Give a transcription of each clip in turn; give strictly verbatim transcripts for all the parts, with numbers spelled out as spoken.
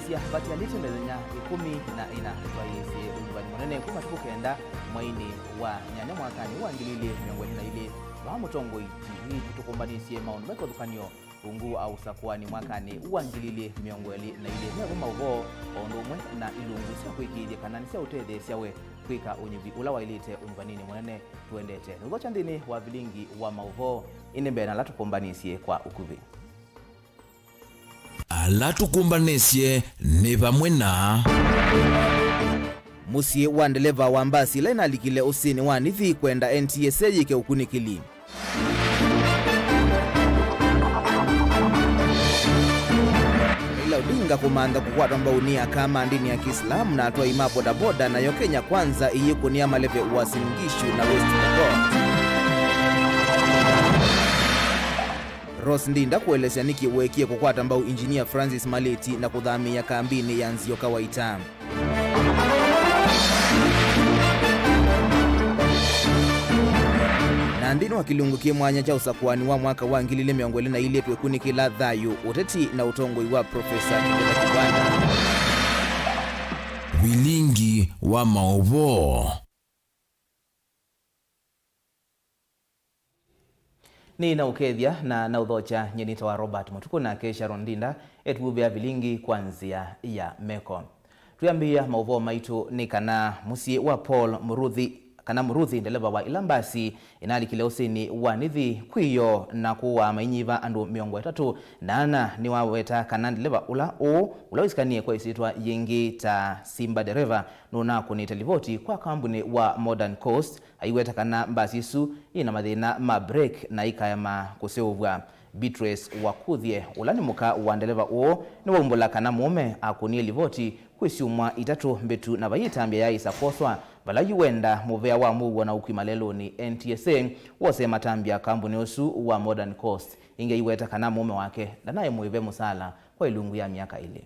Sya vatialĩte mĩthenya ĩkũmi na ĩna, twaĩĩsye ũnyuvani mũnene kuma tukũ kenda mweinĩ wa nyanya mwakanĩ wa ngili ilĩ mĩongo ĩlĩ na ilĩ, vaa mũtongoi T V tũkũmbanĩsye maũndũ me kĩvathũkany'o ungu wa ũsakũani mwakanĩ wa ngili ilĩ mĩongo ĩlĩ na ilĩ. Mevo maũvoo o ũndũ ũmwe na ilungu sya kũĩkĩĩthya kana nĩsyaũtetheesya we kwĩka ũnyuvi ũla waĩlĩte ũnyuvaninĩ mũnene tũendete. Nũthokya nthĩnĩ wa vilingi wa maũvoo, ĩndĩ mbee na ala tũkũmbanĩsye kwa ũkuvĩ. Ala tũkũmbanĩsye nĩ vamwe na. Mũsyĩ wa ndeleva wa mbasi ĩla ĩnalikile ũsĩnĩ wa Nithi kwenda N T S A yĩke ũkunĩkĩli. Raila Odinga kũmantha kũkwatwa mbau nĩ aka ma ndini ya Kiislamu na atwai ma bodaboda, nayo Kenya Kwanza ĩyĩkũnĩa maleve Uasin Gishu na West Pokot. Rose Ndinda kũelesya nĩkĩ weekie kũkwata mbau Engineer Francis Malĩti na kũthamĩĩa kambinĩ ya Nzio Kawaita. Na nthĩnĩ wa kĩlungu kĩ mwanya kya ũsakũani wa mwaka wa ngili ilĩ mĩongo ĩlĩ na ilĩ, twĩkunĩkĩla thayũ, ũteti na ũtongoi wa Profesa Kivutha Kibwana. Vilingi wa maũvoo. Nĩnaũkethya na naũthokya. Nyie nĩtawa Robert Mũtukũ, nake Sharon Ndinda etũvũvĩa vilingi kwa nzĩa ya meko. Twĩambĩĩa maũvoo maitũ nĩ kana mũsyĩ wa Paul Mũruthi, kana Mũruthi, ndeleva wa ĩla mbasi ĩnalikile ũsĩnĩ wa Nithi kwĩyoo na kũaa mainyiva andũ mĩongo ĩtatũ na ana, nĩwaweta kana ndeleva ũla ũũ, ũla wĩsikanie kwa ĩsyĩtwa yĩngĩ ta Simba Dereva, nũnakũnĩte livoti kwa kambuni wa Modern Coast, aiweta kana mbasi ĩsu yĩ na mathĩna ma brake na ĩkaema kũseũvw'a. Beatrice Wakuthie, ũla nĩ mũka wa ndeleva ũũ, nĩwaumbũla kana mũũme akũnie livoti kwĩ syumwa itatũ mbĩtu na vai ĩtambya yaaĩsa kwoswa, vala yu wenda mũvea wa mũuo na ũkui malelũnĩ, N T S A, wose matambya kambuni ũsu wa Modern Coast. Ĩngĩ aiweta kana mũũme wake ndanaĩ mũĩve mũsaala kwa ĩlungu ya myaka ĩlĩ.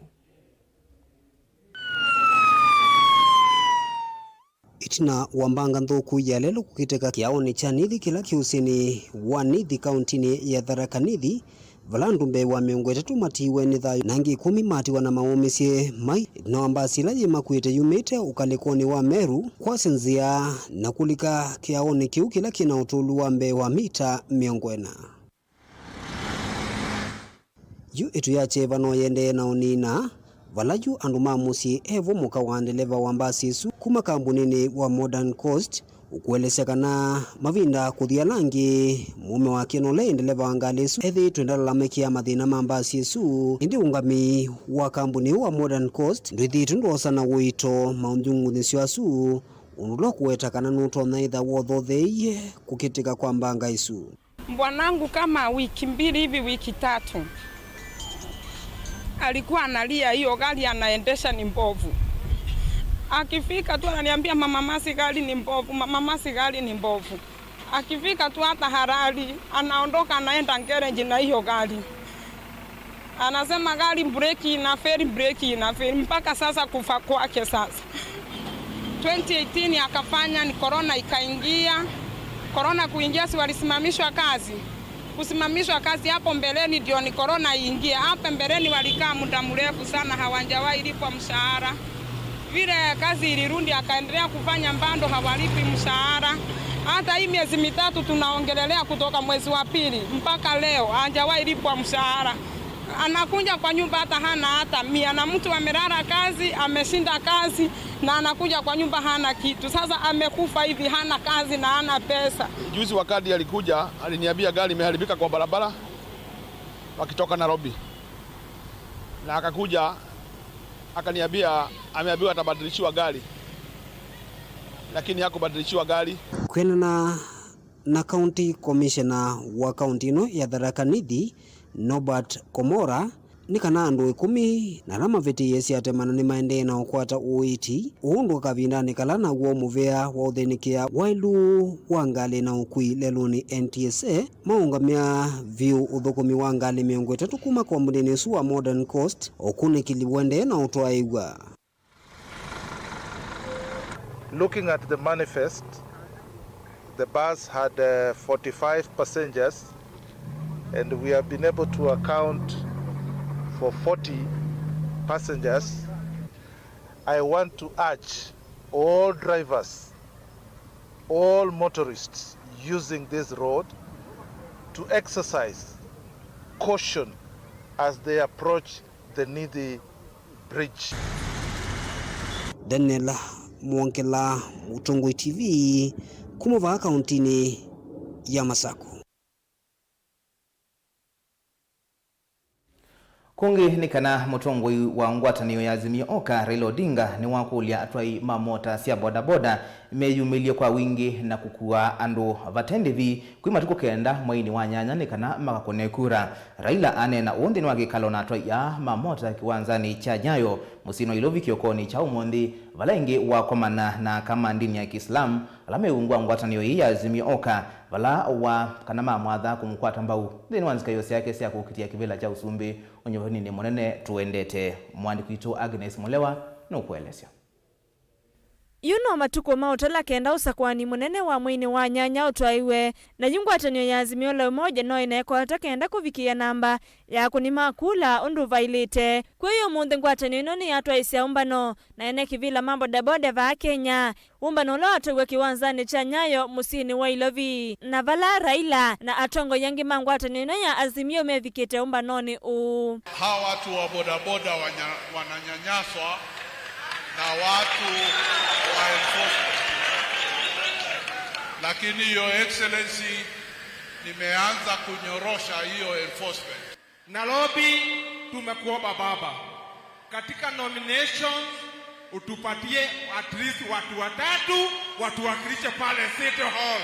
Ĩtina wa mbanga nthũku ya lelũ kũkitĩka kĩaonĩ kya Nithi kĩla kĩ ũsĩnĩ wa Nithi kauntinĩ ya Tharaka Nithi, vala andũ mbee wa mĩongo ĩtatũ matiiwe nĩ thayũ na angĩ ĩkũmi matiwa na maũmĩsye mai, ĩtina wa mbasi ĩla yĩmakuĩte yumĩte ũkalĩkonĩ wa Meru kwasya nzĩa na kũlika kĩaonĩ kĩu kĩla kĩna ũtũlu wa mbee wa mita mĩongo ĩna. Yu ĩtu ya kyeva no yendee na ũnina, vala yu andũ ma mũsyĩ evo mũka wa ndeleva wa mbasi ĩsu kuma kambuninĩ wa Modern Coast ũkũelesya kana mavinda kũthi ala angĩ, mũũme wake na ũla ĩ ndeleva wa ngalĩ ĩsu ethĩĩtwe ndalalamĩkĩa mathĩna ma mbasi ĩsu. Ĩndĩ ũũngami wa kambuni ũũ wa Modern Coast ndwĩthĩĩtwe ndwosa na ũito maũngyungũnyĩsyo asu, ũndũ ũla ũkũweta kana nũtonya ĩtha wothotheeie kũkĩtĩka kwa mbanga ĩsu. Bwanangu kama wiki mbili hivi, wiki tatu, alikuwa analia, hiyo gari anaendesha ni mbovu. Akifika tu ananiambia, "Mama Mercy, gari ni mbovu, Mama Mercy, gari ni mbovu." Akifika tu hata Harari, anaondoka anaenda gereji na hiyo gari. Anasema gari breki inafeli, breki inafeli. Mpaka sasa kufa kwake sasa. Twenty eighteen akafanya, ni corona ikaingia. Corona kuingia, si walisimamishwa kazi? Kusimamishwa kazi hapo mbeleni ndio ni corona iingie. Hapo mbeleni walikaa muda mrefu sana, hawajawahi lipwa mshahara. Vile kazi ilirudi, akaendelea kufanya, bado hawalipi mshahara. Hata hii miezi mitatu tunaongelelea, kutoka mwezi wa pili mpaka leo, hajawahi lipwa mshahara. Anakuja kwa nyumba hata hana hata mia, na mtu amelala kazi, ameshinda kazi, na anakuja kwa nyumba hana kitu. Sasa amekufa hivi, hana kazi na hana pesa. Juzi wakati alikuja, aliniambia gari imeharibika kwa barabara wakitoka Nairobi. Na akakuja, akaniambia ameambiwa atabadilishiwa gari, lakini hakubadilishiwa gari. Kwĩanana na County Commissioner wa kaunti ĩno ya Tharaka Nithi, Norbert Komora, nĩ kana andũ ĩkũmi na ala mavĩtĩĩe siatema na nĩmaendee na ũkwata ũiiti ũũ ndũ kavindanĩ kala naw'o mũvea wa ũthĩnĩkĩa waĩlu wa ngalĩ na ũkui lelũnĩ N T S A, maũngamĩa vyũ ũthũkũmi wa ngalĩ mĩongo ĩtatũ kuma kambuninĩ ũsu wa Modern Coast, ũkunĩkĩli ũendee na ũtwaĩw'a. Looking at the manifest, the bus had, uh, forty-five passengers, and we have been able to account for forty Passengers, I want to urge all drivers, all motorists using this road to exercise caution as they approach the Nithi Bridge. Daniel Mwongela, Mũtongoi T V, kuma vaa kauntinĩ ya Masakũ. Kũngĩ nĩ kana mũtongoi wa ngwatanĩo ya Azimio Oka, Raila Odinga, nĩwakũlya atwai ma mota sya bodaboda meyumĩlye kwa wingĩ na kũkua andũ vate ndĩvi kwĩ matukũ kenda mweinĩ wa nyanya nĩ kana makakũne kura. Raila aneena ũũ nthĩnĩ wa kĩkalo na atwai aa ma mota kĩwanzanĩ kya Nyayo mũsyĩnĩ wa Ilovi kĩokonĩ kya ũmũnthĩ, vala ĩngĩ wakomana na aka ma ndini ya Kĩislamu ala meungwa ngwatanĩo ĩĩ ya Azimio Oka, vala wa kana mamwatha kũmũkwata mbau nthĩnĩ wa nzika ĩyo syake sya kũkitĩa kĩvĩla kya ũsumbĩ ũnyuvaninĩ mũnene tũendete. Mwandĩki witũ Agnes Mũlewa nũkũelesya. Yu no matukũ ma ũtala kenda ũsakũani mũnene wa mweinĩ wa nyanya ũtwaĩwe, na yu ngwatanĩo ya Azimio la Umoja no ĩnekwata kenda kũvikĩĩa namba ya akũni ma kula ũndũ vaĩlĩte. Kwĩ ũmũnthĩ ngwatanĩo ĩno nĩyatwaĩsya ũmbano na ene kĩvĩla ma bodaboda vaa Kenya, ũmbano ũla watwaiwe kĩwanzanĩ kya Nyayo mũsyĩnĩ wa Ilovi, na vala Raila na atongoi angĩ ma ngwatanĩo ĩno ya Azimio mevikĩte ũmbanonĩ ũũ. Hawa watu wa bodaboda wanya-, wananyanyaswa na watu wa enforcement. Lakini, Your Excellency, nimeanza kunyorosha hiyo enforcement. Nairobi, tumekuomba baba, katika nominations utupatie at least watu watatu watuwakilishe pale City Hall.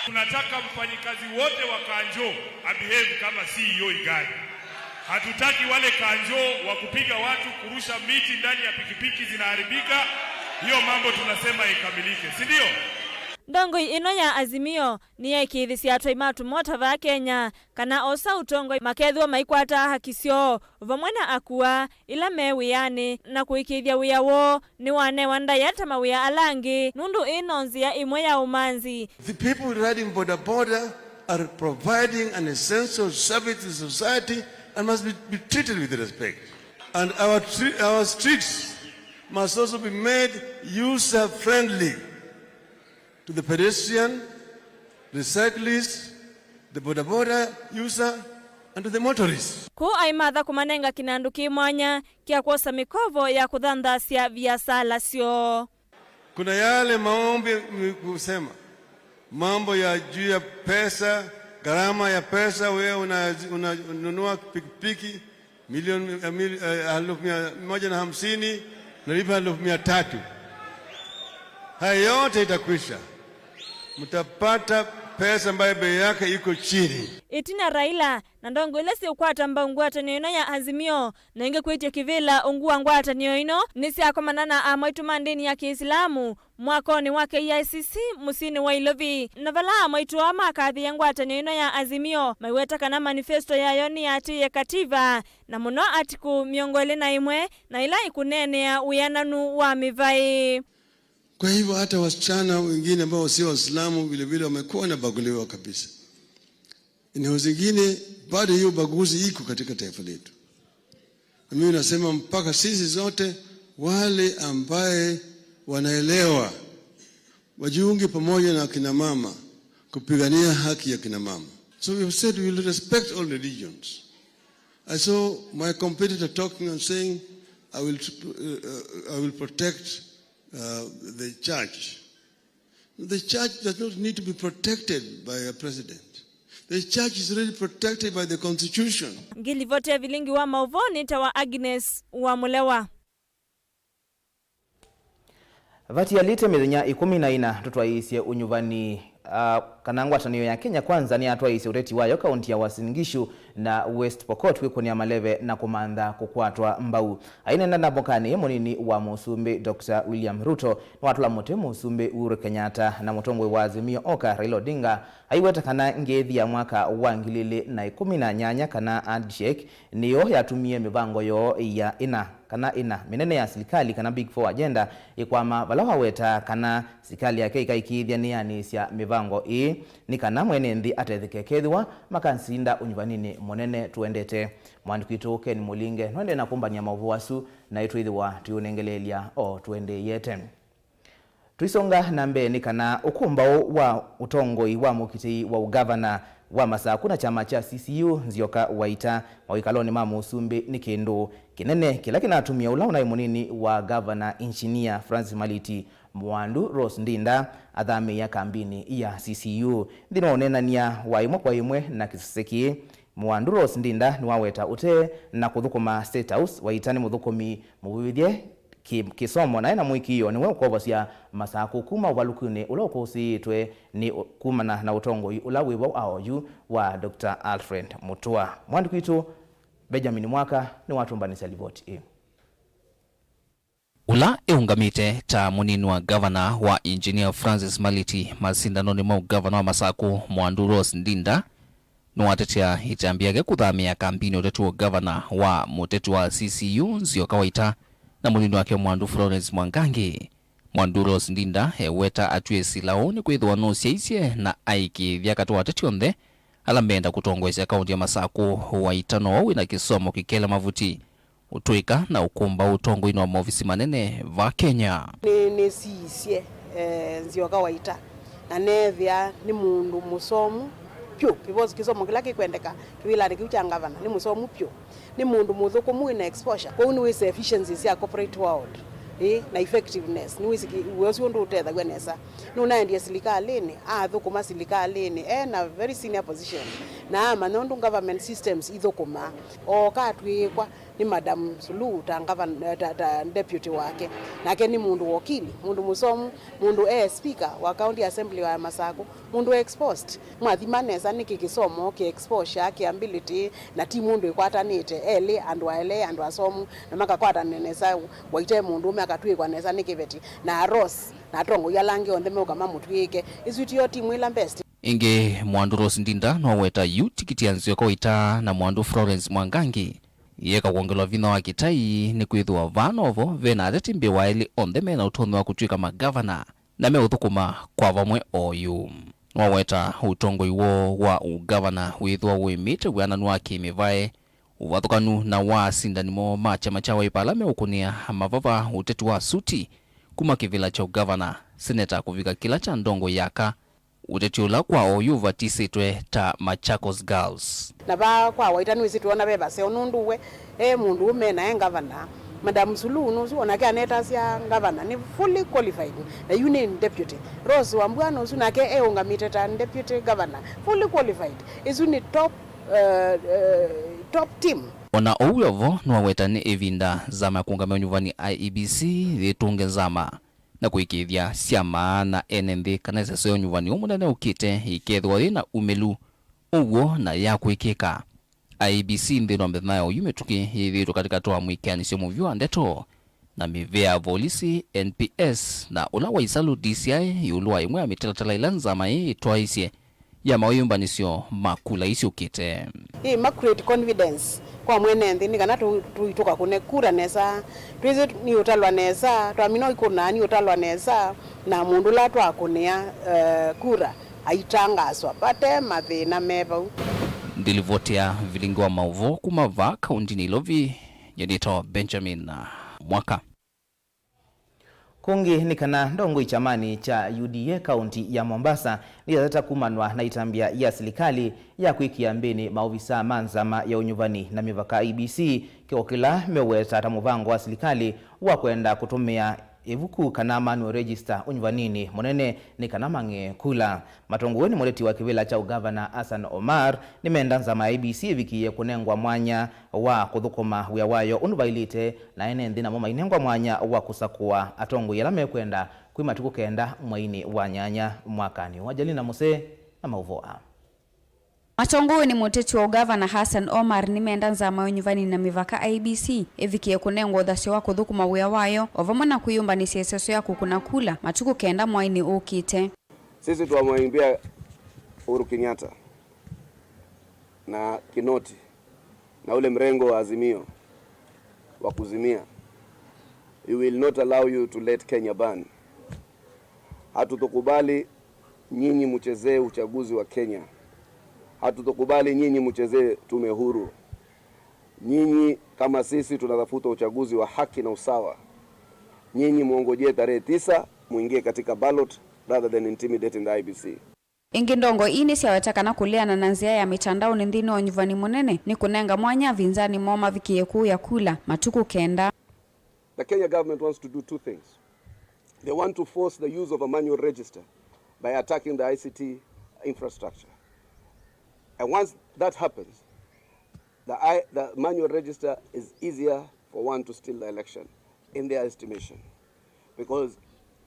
Tunataka mfanyikazi wote wa kanjo abehave kama C E O Igai. Hatutaki wale kanjo wa kupiga watu, kurusha miti ndani ya pikipiki zinaharibika. Hiyo mambo tunasema ikamilike, si ndio? Ndongoi ĩno ya Azimio nĩyaĩkĩĩthisye atwai ma tũmota vaa Kenya kana osa ũtongoi makethĩwa maikwata haki syoo vamwe na akua ĩla me wĩanĩ, na kũĩkĩĩthya wĩa woo nĩwanewa ndaĩa ta mawĩa ala angĩ, nũndũ ĩĩ no nzĩa ĩmwe ya ũmanzi. The people riding boda boda are providing an essential service to society and must be, be treated with respect. And our tre-, our streets must also be made user friendly to the pedestrian, the cyclist, the boda boda user, and to the motorist. Kũu aimatha kũmanenga kĩnandũ kĩ mwanya kya kwosa mĩkovo ya kũthanthasya viasala syoo. Kuna yale maombi ni kusema, mambo ya juu ya pesa, gharama ya pesa, wewe una-, unanunua pikipiki, milioni, eh, mil-, eh, elfu mia moja na hamsini, nalipa elfu mia tatu. Haya yote itakwisha. Mtapata pesa ambayo bei yake iko chini. Ĩtina Raila na ndongo ila siũkwata mbau ngwatanĩo ĩno ya Azimio, na ĩngĩ kwĩtya kĩvĩla ungu wa ngwatanĩo ĩno, nĩsyakomana na amwaitũ ma ndĩni ya Kĩisilamu mwakonĩ wa K I C C mũsyĩnĩ wa Ilovi, na vala amwaitũ aa makathĩĩa ngwatanĩo ĩno ya Azimio, maiweta kana manifesto yayo nĩyatĩĩe kativa, na mũno Article mĩongo ĩlĩ na ĩmwe, na ĩla ĩkũneenea wĩananu wa mĩvaĩ. Kwa hivyo hata wasichana wengine ambao sio Waislamu vile vile wamekuwa wanabaguliwa kabisa. Eneo zingine bado hiyo ubaguzi iko katika taifa letu. Na mimi nasema mpaka sisi zote wale ambaye wanaelewa wajiunge pamoja na kina mama kupigania haki ya kina mama. So we have said we will respect all religions. I saw my competitor talking and saying, "I will, uh, uh, I will protect, uh, the church." The church does not need to be protected by a president. The church is already protected by the constitution. Ngĩlivoti ya vilingi wa maũvoo nĩtawa Agnes wa Mũlewa. Vatialĩte mĩthenya ĩkũmi na ĩna tũtwaĩĩsye ũnyuvani, ah, kana ngwatanĩo ya Kenya Kwanza nĩyatwaĩĩsye ũteti wayo kaunti ya Uasin Gishu na West Pokot kwĩkũnĩa maleve na kũmantha kũkwatwa mbau. Aineena na mbokanĩ, mũnini wa mũsumbĩ Doctor William Ruto nĩwatũla mũtĩ mũsumbĩ Uhuru Kenyatta na mũtongoi wa Azimio Oka Raila Odinga aiweta kana ngeithi ya mwaka wa ngili ilĩ na ĩkũmi na nyanya kana handshake nĩyo yatumie mĩvango yoo ya ĩna kana ĩna mĩnene ya silikalĩ kana Big Four agenda ĩkwama, vala wawetaa kana silikalĩ yake ĩkaĩkĩĩthya nĩyanĩsya mĩvango ĩĩ nĩ kana mwene nthĩ atetheke kethĩwa makansinda ũnyuvaninĩ mũnene tũendete. Mwandĩki witũ Ken Mũlinge nũendee na kũmbany'a maũvoo asu, na ĩtwĩthĩwa tũiũnengeleelya o tũendeeyete. Tũisonga na mbee, nĩ kana ũkũmbaũ wa ũtongoi wa mũkitĩi wa ũgavana wa Masaku na kyama kya C C U, Nzioka Waita, mawĩkalonĩ ma mũsumbĩ nĩ kĩndũ kĩnene kĩla kĩnatumie ũla ũnaĩ mũnini wa gavana, Engineer Francis Maliti, Mwandu Rose Ndinda, athamĩĩa kambinĩ ya C C U. Nthĩnĩ wa ũneenany'a wa ĩmwe kwa ĩmwe na kĩsese kĩĩ, Mwandu Rose Ndinda nĩwaweta ũtee na kũthũkũma State House. Waita nĩ mũthũkũmi mũvĩvĩthye kĩ-, kĩsomo, na ena mũĩkĩĩo nĩwe ũkovosya Masaku kuma ũvalũkunĩ ũla ũkũsĩĩtwe nĩ ũ-, kumana na ũtongoi ũla wĩ vau a oyu wa Doctor Alfred Mutua. Mwandĩki witũ Benjamin Mwaka nĩwatũmbanĩsya livoti ĩĩ. Ũla eũngamĩte ta mũnini wa gavana wa Engineer Francis Maliti masindanonĩ ma ũgavana wa Masaku, Mwandu Rose Ndinda, nĩwatetea ĩtambya yake kũthamĩa kambinĩ ya ũteti wa ũgavana wa mũteti wa C C U, Nzioka Waita, na mũnini wake Mwandu Florence Mwangangi. Mwandu Rose Ndinda eweta atw'ĩe sila ũũ nĩkwĩthĩwa nũsyaisye na aĩkĩĩthya katĩ wa ateti onthe ala meenda kũtongoesya kaũntĩ ya Masaku. Waita nowe wĩna kĩsomo kĩkele mavuti, ũtũĩka na ũkũmbaũ ũtongoinĩ wa maovisi manene va Kenya. Nĩ, nĩsiisye, eh, Nzioka Waita, na neethĩa nĩ mũndũ mũsomu vyũ, because kĩsomo kĩla kĩkwendeka kĩwĩlanĩ kĩu kya ngavana, nĩ mũsomu vyũ, nĩ mũndũ mũthũkũmu wĩna exposure, kwoou nĩwĩsĩ efficiency sya corporate world, ĩ, na effectiveness, nĩwĩsĩ kĩ-, wĩa ũsu ũndũ ũtethaw'a nesa. Nũnaendie silikalĩnĩ, athũkũma silikalĩnĩ, e na very senior position, na amanya ũndũ government systems ithũkũmaa. Ooka atw'ĩĩkwa nĩ Madam Suluhu ta ngavan-, ta, ta deputy wake. Nake nĩ mũndũ wokili, mũndũ mũsomu, mũndũ e speaker wa County Assembly wa Masaku, mũndũ exposed. Mwathima nesa nĩkĩ kĩsomo, kĩ exposure, kĩ ability, na ti mũndũ ĩkwatanĩte, elĩ, andũ aele, andũ asomu, na makakwatanĩa nesa, Waita e mũndũũme akatw'ĩkwa nesa nĩ kĩveti, na Rose, na atongoi ala angĩ onthe meũka mamũtw'ĩĩke. Ĩsu tiyo timu ĩla best. Ĩngĩ, Mwandu Rose Ndinda noweta yu tikiti ya Nzioka Waita na Mwandu Florence Mwangangi yĩeka kwongelwa vinya wa kĩtai, nĩkwĩthĩwa vaa novo ve na ateti mbee wa elĩ onthe me na ũtonyi wa kũtw'ĩka magavana na meũthũkũma kwa vamwe oyu. Noweta ũtongoi woo wa ũgavana wĩthĩwa ũĩmĩte wĩananu wa kĩmĩvae, ũvathũkanu na wa asindani moo ma kyama kya Wiper ala meũkũnĩa mavava ũteti wa suti kuma kĩvĩla kya ũgavana, seneta kũvika kĩla kya ndongoi ya aka, ũteti ũla kwa oyu ũvatisĩtwe ta Machakos Girls. Na vaa kwa Waita nĩwĩsĩ twĩona ve vaseo nũndũ we e mũndũũme na e ngavana. Madam Suluhu nũsu onake anetasya ngavana nĩ fully qualified, na yu nĩ deputy. Rose Wambua nũsu nake eũngamĩte ta deputy governor, fully qualified. Ĩsu nĩ top, uh, uh, top team. O na ũu wĩ o vo, nĩwaweta nĩ ĩvinda nzama ya kũũngamĩa ũnyuvani, I E B C, yĩtũnge nzama na kũĩkĩĩthya syama na ene nthĩ kana ĩseso ya ũnyuvani ũũ mũnene ũkĩte ĩkethĩwa yĩ na umĩlu, ũw'o, na ya kwĩkĩka. I E B C nthĩnĩ wa mĩthenya ya oyu mĩtũkĩ yĩthĩĩtwe katĩkatĩ wa mwĩkĩanĩsyo mũvyũ wa ndeto na mĩvĩa ya volisi, N P S, na ũla wa ĩsalũ, D C I, ĩũlũ wa ĩmwe ya mĩtalatala ĩla nzama ĩĩ ĩtwaĩĩsye ya mawĩyũmbanĩsyo ma kula isyũkĩte. Ĩ ma create confidence kwa mwene nthĩ nĩ kana tũ-, tũ-, tũkakũne kura nesa. Twĩsĩ nĩ ũtalwa nesa, twamina ũikũnaa nĩ ũtalwa nesa, na mũndũ ũla twakũnĩa, eh, kura aitangaswa vate mathĩna me vau. Ndilivoti ya vilingi wa maũvoo kuma vaa kaũntinĩ Nairobi, nyie nĩtawa Benjamin Mwaka. Kũngĩ nĩ kana ndongoi kyamanĩ kya U D A kaũnti ya Mombasa nĩyatata kumanwa na ĩtambya ya silikalĩ ya kwĩkĩa mbĩnĩ maovisaa ma nzama ya ũnyuvani na mĩvaka, I E B C, kĩko kĩla meũweta ta mũvango wa silikalĩ wa kwenda kũtũmĩa ĩvuku kana manual register ũnyuvaninĩ mũnene nĩ kana mang'e kula. Matongoew'e nĩ mũteti wa kĩvĩla kya ũgavana Hassan Omar nĩmenda nzama ya I E B C ĩvikĩĩe kũnengwa mwanya wa kũthũkũma wĩa wayo ũndũ vaĩlĩte, na ene nthĩ namo mainengwa mwanya wa kũsakũa atongoi ala mekwenda kwĩ matukũ kenda mweinĩ wa nyanya mwakanĩ ũũ. Angelina Mũsee na maũvoo aa. Matongoew'e nĩ mũteti wa ũgavana Hassan Omar nĩmenda nzama ya ũnyuvani na mĩvaka, I E B C, ĩvikĩe kũnengwa ũthasyo wa kũthũkũma wĩa wayo, o vamwe na kwĩyũmbanĩsya ĩseso ya kũkũna kula matukũ kenda mweinĩ ũkĩte. Sisi twamwambia Uhuru Kenyatta na Kinoti na ule mrengo wa Azimio wa kuzimia, We will not allow you to let Kenya burn. Hatutokubali nyinyi mchezee uchaguzi wa Kenya. Hatutokubali nyinyi mchezee tume huru. Nyinyi kama sisi tunatafuta uchaguzi wa haki na usawa. Nyinyi muongojee tarehe tisa muingie katika ballot rather than intimidating the I E B C. Ĩngĩ, ndongoi ii nĩsyaweta kana kũleana na nzĩa ya mĩtandaonĩ nthĩnĩ wa ũnyuvani mũnene nĩ kũnenga mwanya avinzani moo mavikĩe kũĩa kula matukũ kenda. The Kenya government wants to do two things. They want to force the use of a manual register by attacking the I C T infrastructure. And once that happens, the, I, the manual register is easier for one to steal the election, in their estimation, because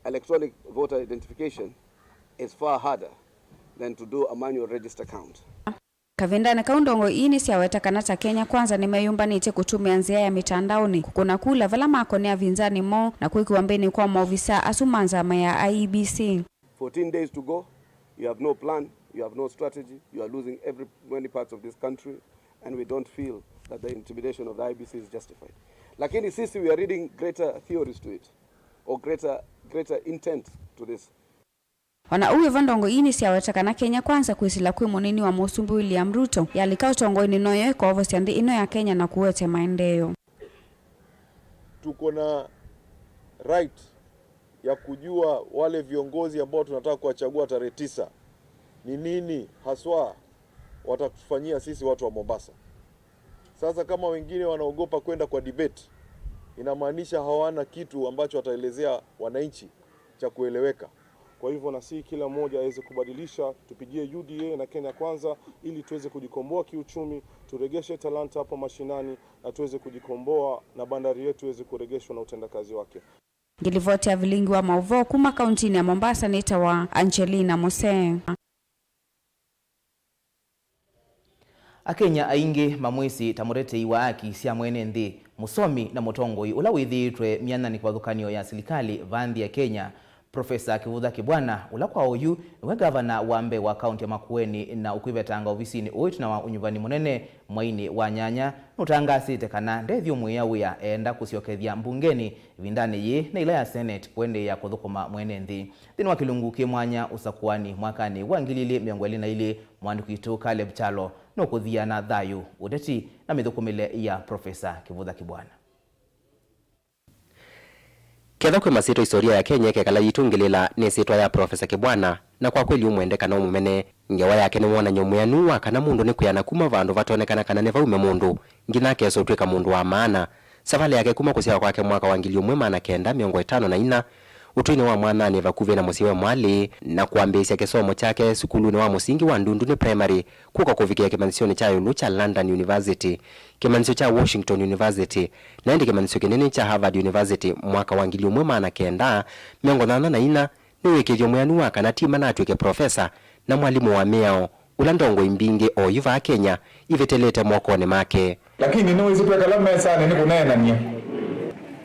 electronic voter identification is far harder than to do a manual register count. Kavindanĩ kau, ndongoi ii nĩsyaweta kana ta Kenya Kwanza nĩmeyũmbanĩtye kũtũmĩa nzĩa ya mĩtandaonĩ kũkũna kula vala makonea avinzani moo na kwĩkĩwa mbĩnĩ kwa maovisaa asu ma nzama ya I E B C. Fourteen days to go, you have no plan, you have no strategy, you are losing every, many parts of this country, and we don't feel that the intimidation of the I E B C is justified. Lakini sisi, we are reading greater theories to it, or greater, greater intent to this. O na ũu wĩ vo, ndongoi ii nĩsyaweta kana Kenya Kwanza kwĩsĩla kwĩ mũnini wa Mũsumbĩ William Ruto yalika ũtongoinĩ noyo ĩkoovosya nthĩ ĩno ya Kenya na kũete maendeeo. Tuko na right ya kujua wale viongozi ambao tunataka kuwachagua tarehe tisa ni nini haswa watatufanyia sisi watu wa Mombasa. Sasa kama wengine wanaogopa kwenda kwa debate, inamaanisha hawana kitu ambacho wataelezea wananchi cha kueleweka. Kwa hivyo, nasihi kila mmoja aweze kubadilisha, tupigie U D A na Kenya Kwanza ili tuweze kujikomboa kiuchumi, turegeshe talanta hapo mashinani na tuweze kujikomboa na bandari yetu iweze kuregeshwa na utendakazi wake. Ngĩlivoti ya vilingi wa maũvoo kuma kauntinĩ ya Mombasa nĩtawa Angelina Mose. Akenya aingĩ mamwĩsĩ ta mũtetei wa haki sya mwene nthĩ, mũsomi na mũtongoi ũla wĩthĩĩtwe myananĩ kĩvathũkany'o ya silikalĩ vaa nthĩ ya Kenya, Profesa Kĩvũtha Kĩbwana, ũla kwa oyu nĩwe ngavana wa mbee wa kaunti ya Makueni na ũkwĩvetanga ovisinĩ ũũ ĩtina wa ũnyuvani mũnene mweinĩ wa nyanya, nũtangaasĩte kana ndethyũmũĩa wĩa eenda kũsyokethya mbungenĩ ĩvindanĩ yĩĩ na ĩla ya Senate kũendeea kũthũkũma mwene nthĩ. Nthĩnĩ wa kĩlungu kĩ mwanya ũsakũanĩ mwakanĩ wa ngili ilĩ mĩongo ĩlĩ na ilĩ, mũandĩki witũ Caleb Kyalo nũkũthiana thayũ, ũteti, na mĩthũkũmĩle ya Profesa Kĩvũtha Kĩbwana. Ketha kwĩ masyĩtwa, istoria ya Kenya ĩkekala yitũngĩlĩla nĩ ĩsyĩtwa ya Profesa Kĩbwana, na kwa kweli ũmwende kana ũmũmene, ngewa yake nĩ wonany'o mwĩanu wa kana mũndũ nĩ kwĩana kuma vandũ vatonekana kana nĩvaume mũndũ, nginya akesa ũtw'ĩka mũndũ wa maana. Savalĩ yake kuma kũsyawa kwake mwaka wa ngili ũmwe maana kenda mĩongo ĩtano na ina, ũtũinĩ wa Mwananĩ vakuvĩ na mũsyĩ wa Mwalĩ, na kwambĩĩsya kĩsomo kyake sukulunĩ wa mũsingi wa Ndundunĩ Primary, kũka kũvikĩa kĩmanyĩsyonĩ kya ĩũlũ kya London University, kĩmanyĩsyo kya Washington University, na ĩndĩ kĩmanyĩsyo kĩnene kya Harvard University mwaka wa ngili ũmwe maana kenda mĩongo nyanya na ina, nĩ wĩkĩĩthyo mwĩanu wa kana ti mana atw'ĩke profesa na mwalimũ wa mĩao, ũla ndongoi mbingĩ oyu vaa Kenya ivĩtĩlĩte mokonĩ make. Lakini nĩwĩsĩ twekala mesanĩ nĩ kũneenany'a,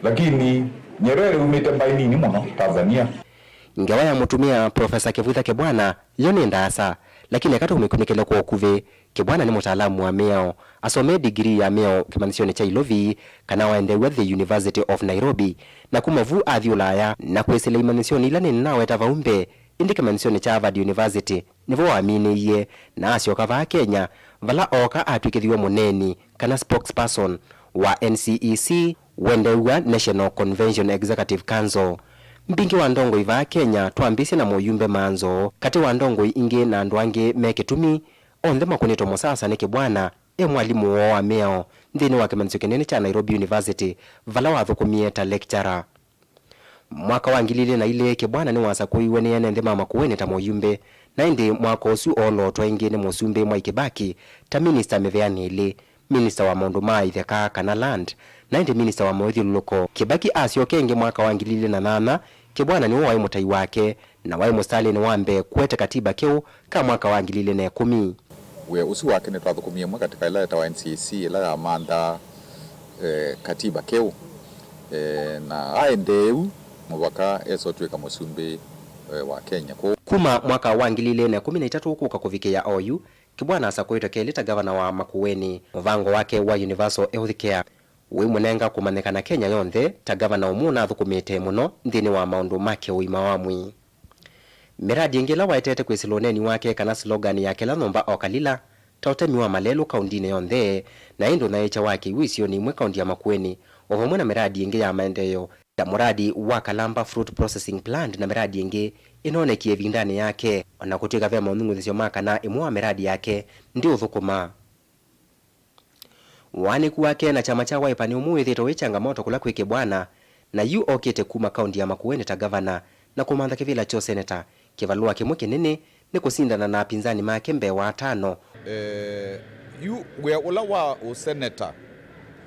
lakini Nyerere umĩte mbaĩ nini mũno Tanzania. Ngewa ya mũtumĩa Profesa Kĩvutha Kĩbwana yo nĩ ndaasa, lakini eka tũmĩkunĩkĩle kwa ũkuvĩ. Kĩbwana nĩ mũtaalamu wa mĩao. Asomee degree ya mĩao kĩmanyĩsyonĩ kya Ilovi, kana waendeew'a The University of Nairobi, na kuma vu athi Ũlaya na kwĩsĩla imanyĩsyonĩ ila nĩnĩnaweta vau mbee, ĩndĩ kĩmanyĩsyonĩ kya Harvard University nĩvo waminĩie, na asyoka vaa Kenya, vala ooka atw'ĩkĩthiw'e mũneeni, kana spokesperson, wa N C E C, wendeew'a National Convention Executive Council. Mbingĩ wa ndongoi vaa Kenya twambĩĩsye na mũyumbe Manzo, katĩ wa ndongoi ingĩ na andũ angĩ me kĩtumi, onthe makũnĩtwe mũsasa nĩ Kĩbwana, e mwalimũ woo wa mĩao nthĩnĩ wa kĩmanyĩsyo kĩnene kya Nairobi University, vala wathũkũmie ta lecturer. Mwaka wa ngili ilĩ na ilĩ, Kĩbwana nĩwasakũiwe nĩ ene nthĩ ma Makueni ta mũyumbe, na ĩndĩ mwaka ũsu oolootwa ĩngĩ nĩ Mũsumbĩ Mwai Kĩbaki ta minista mĩvĩanĩ ĩlĩ, minista wa maũndũ ma itheka kana land, na ĩndĩ minista wa mawĩthyũlũlũko. Kĩbaki asyoka ĩngĩ mwaka wa ngili ilĩ na nyanya, Kĩbwana nĩwe waĩ mũtai wake, na waĩ mũsitalĩnĩ wa mbee kũete katiba keũ ka mwaka wa ngili ilĩ na ĩkũmi. Wĩa ũsu wake nĩtwathũkũmie ĩmwe katĩ ka ĩla yetawa N C E C, ĩla yamanthaa, eh, katiba keũ, eh, na aendee ũu mũvaka esa ũtw'ĩka mũsumbĩ, eh, wa Kenya. Kwoou kuma mwaka wa ngili ilĩ na ĩkũmi na itatũ kũka kũvikĩĩa oyu, Kĩbwana asakũĩtwe kelĩ ta ngavana wa Makueni. Mũvango wake wa Universal Health Care Wĩmũnenga kũmanyĩka na Kenya yonthe ta ngavana ũmwe ũnathũkũmĩte mũno nthĩnĩ wa maũndũ make ũima wa mwĩĩ. Mĩradi ĩngĩ ĩla waetete kwĩsĩla ũneeni wake kana slogan ya kĩla nyũmba oka lila, ta ũtemi wa malelũ kaũndĩnĩ yonthe, na ĩndĩ ũnyaĩĩkya wa kĩw'ũ isionĩ imwe kaũndĩ ya Makueni, o vamwe na mĩradi ĩngĩ ya maendeeo, ta mũradi wa Kalamba Fruit Processing Plant na mĩradi ĩngĩ ĩnoonekie ĩvindanĩ yake, o na kũtw'ĩka ve maũnyungunyĩsyo ma kana ĩmwe wa mĩradi yake ndĩũthũkũma. Waanĩku wake na kyama kya Wiper nĩ ũmwe wĩthĩĩtwe wĩ changamoto kũla kwĩ Kibwana, na yu okĩte kuma kaũndĩ ya Makueni ta ngavana na kũmantha kĩvĩla kya ũseneta. Kĩvalũa kĩmwe kĩnene nĩ kũsindana na apinzani make mbee wa atano. Eh, yu wĩa ũla wa ũseneta,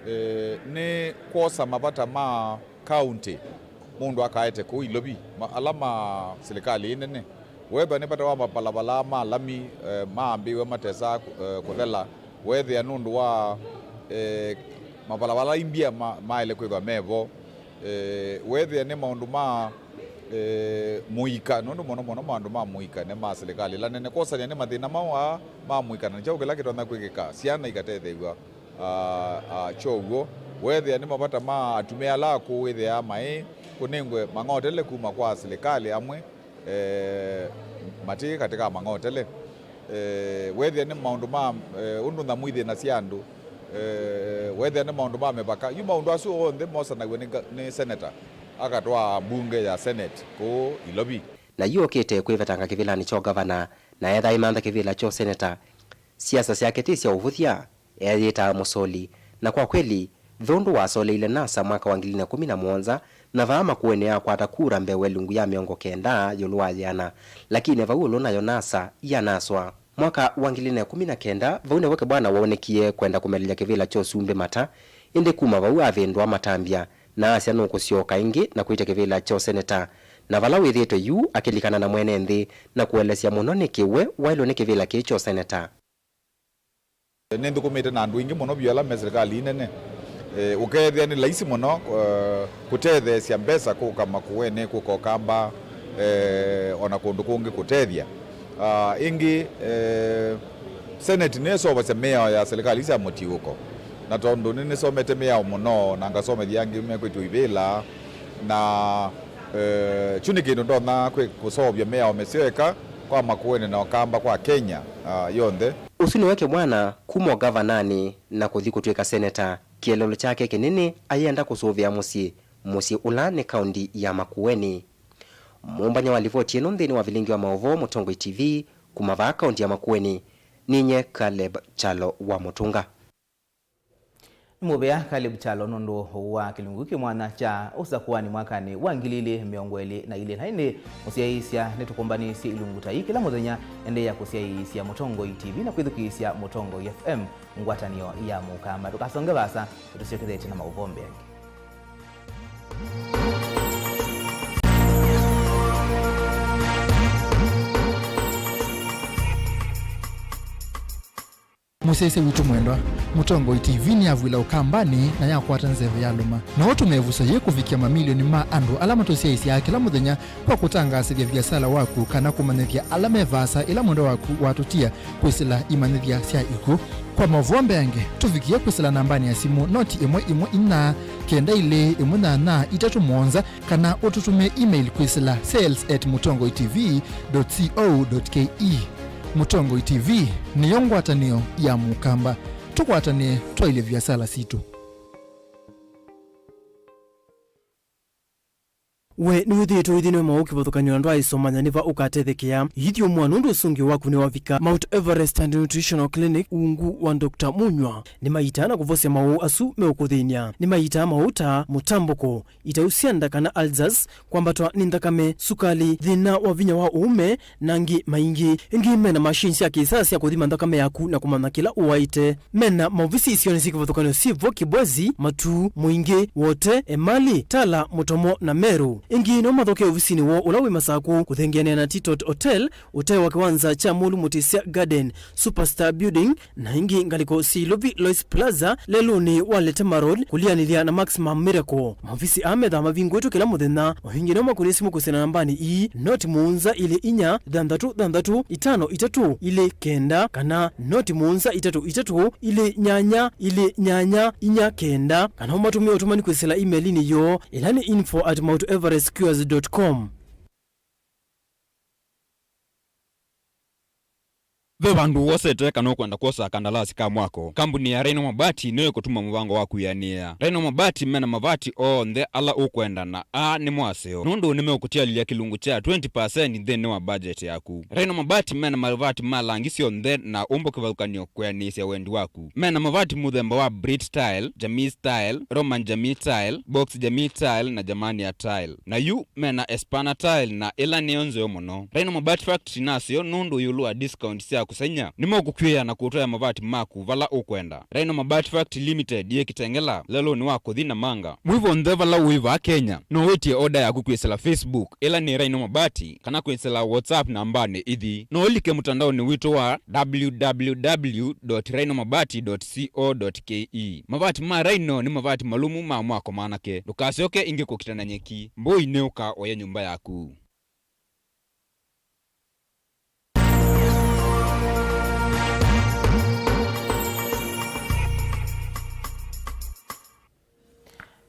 eh, nĩ kwosa mavata ma kaũntĩ mũndũ akaete kũu Ilovi, ma, ala ma silikalĩ ĩnene. Weethĩa nĩ vata wa mavalava ma lami, eh, maambĩĩwe matesa, eh, kũthela, weethĩa nũndũ wa, eh, mavalava ala imbia ma, maĩle kwĩthwa mevo, eh, weethĩa nĩ maũndũ ma, eh, mũika, nũndũ mũno mũno maũndũ ma mũika nĩ ma silikalĩ ĩla nene. Kwosania nĩ mathĩna mau aa ma mũika na nĩ kyaũ kĩla kĩtonya kwĩkĩka syana ikatetheew'a. Ah, ah, kyow'o, weethĩa nĩ mavata ma atumĩa ala akũũ wĩthĩaa maĩ kũnengwe mang'otele kuma kwa silikalĩ amwe, eh, matĩ katĩ ka mang'otele. Eh, weethĩa nĩ maũndũ ma, eh, ũndũ nyamũ ithĩnasya andũ, eh, weethĩa nĩ maũndũ ma mĩvaka. Yu maũndũ asu onthe mosanaw'a nĩ nga-, nĩ seneta, akatwaa mbunge ya Senate kũũ Ilovi. Na yu okĩte kwĩvetanga kĩvĩlanĩ kya ũngavana, na etha aimantha kĩvĩla kya ũseneta. Siasa syake ti sya ũvũthya, eeyĩtaa mũsoli, na kwa kweli, ve ũndũ wasoleile NASA mwaka wa ngili ilĩ na ĩkũmi na mũonza, na vaa Makueni akwata kura mbee wa ilungu ya mĩongo kenda ĩũlũ wa yĩana, lakini vau ĩũlũ nayo NASA yanaswa. Mwaka wa ngili ilĩ na ĩkũmi na kenda, vau nĩvo Kibwana waonekie kwenda kũmelelya kĩvĩla kya ũsumbĩ mata, ĩndĩ kuma vau avĩndũa matambya, na asya nũkũsyoka ĩngĩ na kwĩtya kĩvĩla kya ũseneta, na vala wĩthĩĩtwe yu akĩlikana na mwene nthĩ na kũelesya mũno nĩkĩ we waĩlwe nĩ kĩvĩla kĩĩ kya ũseneta. Nĩnthũkũmĩte na andũ aingĩ mũno vyũ ala me silikalĩ nene. Eh, ũkeethĩa nĩ laisi mũno, eh, kũtetheesya mbesa kũka Makueni, kũka Ũkamba, eh, o na kũndũ kũngĩ kũtethya. Ah, ĩngĩ, eh, Senate nĩyo ĩseũvasya mĩao ya silikalĩ sya mũtiũko. Na tondũ nĩnĩsomete mĩao mũno, na ngasomethya angĩ mekwĩtw'a ivĩla, na, eh, kyu nĩ kĩndũ ndonya kwĩ-, kũseũvya mĩao mĩseo eka kwa Makueni na Ũkamba kwa Kenya, ah, yonthe. Ũsu nĩwe Kibwana kuma ũgavananĩ na kũthi kũtw'ĩka seneta. Kĩeleelo kyake kĩnene ayenda kũsũvĩa mũsyĩ, mũsyĩ ũla nĩ kaũndĩ ya Makueni. Mũmbany'a wa livoti ĩno nthĩnĩ wa vilingi wa maũvoo Mũtongoi T V kuma vaa kaũndĩ ya Makueni, ninyie Caleb Kyalo wa Mũtũnga. Nĩ mũvea Caleb Kyalo nũndũ wa kĩlungu kĩ mwanya kya ũsakũani mwakanĩ wa ngili ilĩ mĩongo ĩlĩ na ilĩ. Na ĩndĩ mũsyaĩĩsya nĩtũkũmbanĩsye ilungu ta ii kĩla mũthenya. Endeea kũsyaĩĩsya Mũtongoi T V na kwĩthukĩĩsya Mũtongoi F M, ngwatanĩo ya Mũkamba. Ndũkasonge vaasa, nĩtũsyokethetye na maũvoo mbee angĩ. Mũsyaĩĩsya witũ mwendwa, Mũtongoi T V nĩyavw'ĩla Ũkambanĩ na yakwata nzeve yalũma. No ũtũme ĩvuso yĩĩ kũvikĩa mamilioni ma andũ ala matũsyaĩĩsyaa kĩla mũthenya kwa kũtangaasĩthya viasala waku kana kũmanyĩthya ala me vaasa ĩla mwendwa waku watũtia kwĩsĩla imanyĩthya sya ikw'ũ. Kwa maũvoo mbeange, tũvikĩe kwĩsĩla nambanĩ ya simũ noti ĩmwe ĩmwe inya, kenda ilĩ ĩmwe nyanya itatũ mũonza, kana ũtũtũmĩe email kwĩsĩla sales at mũtongoi T V dot co dot K E. Mũtongoi T V nĩyo ngwatanĩo ya Mũkamba. Tũkwatanĩe twaĩlye viasala sitũ. We nĩwĩthĩĩtwe ũithĩnĩwe maũũ kĩvathũkany'o na ndwaaĩsomanya nĩ va ũkatethekea? Ithyũmũa nũndũ ũsũngĩo waku nĩwavika. Mount Everest and Nutritional Clinic, ungu wa Doctor Munywa, nĩmaitaa na kũvosya maũũ asu meũkũthĩny'a. Nĩmaitaa maũũ ta mũtambũko, itau sya nda kana ulcers, kwambatwa nĩ nthakame, sukalĩ, thĩna wa vinya wa ũũme, na angĩ maingĩ. Ĩngĩ mena machine sya kĩsaa sya kũthima nthakame yaku na kũmanya kĩla ũwaĩte. Mena maovisi isionĩ syĩ kĩvathũkany'o syĩ vo Kibwezi, Matuu, Mwingĩ, Wote, Emali, Tala, Mũtomo na Meru. Ĩngĩ no mathokee ovisinĩ woo ũla wĩ Masaku, kũthengeanĩa na Titot Hotel, ũtee wa kĩwanza kya Mũlũ Mũtĩsya Garden, Superstar Building, na ĩngĩ ngalĩko syĩ Ilovi Lois Plaza, lelũnĩ wa Letema Road, kũlianĩlya na Maximum Miracle. Maovisi aa methaa mavingũĩtwe kĩla mũthenya. O ĩngĩ no makũnĩe simũ kwĩsĩla nambanĩ ii, noti mũonza ilĩ inya, thanthatũ thanthatũ, itano itatũ, ilĩ kenda, kana noti mũonza itatũ itatũ, ilĩ nyanya, ilĩ nyanya, inya kenda, kana ũmatũmĩe ũtũmani kwĩsĩla email-inĩ yoo, ĩla nĩ info at mount everest cures dot com. Ve vandũ wosete kana ũkwenda kwosa kandalasi ka mwako? Kambuni ya Rhino Mabati nĩyo ĩkũtuma mũvango waku wĩanĩĩa. Rhino Mabati mena mavati onthe ala ũkwenda, na aa nĩmo aseo, nũndũ nĩmeũkũtialĩlya kĩlungu kya twenty percent nthĩnĩ wa budget yaku. Rhino Mabati mena mavati ma langi syonthe na ũmbo kĩvathũkany'o kwĩanĩĩsya wendi waku. Mena mavati mũthemba wa Brit Tile, Jamii Tile, Roman Jamii Tile, Box Jamii Tile, na Germania Tile. Na yu mena Espana Tile, na ĩla nĩyo nzeo mũno. Rhino Mabati Factory naseo nũndũ ĩũlũ wa discount sya kũsengy'a, nĩmokũkw'ĩĩa na kũtwaĩa mavati maku vala ũkwenda. Rhino Mabati Factory Limited yĩ Kitengela, lelũnĩ wa kũthi Namanga. Mwĩ vonthe vala ũĩ vaa Kenya, no wĩtye oda yaku kwĩsĩla Facebook, ĩla nĩ Rhino Mabati, kana kwĩsĩla WhatsApp nambanĩ ithi. No ũlike mũtandaonĩ witũ wa w w w dot rhino mabati dot co dot k e. Mavati ma Rhino nĩ mavati malũmu ma mwako manake. Ndũkasyoke ĩngĩ kũkita na nyeki. Mbũi nĩũka oya nyũmba yaku.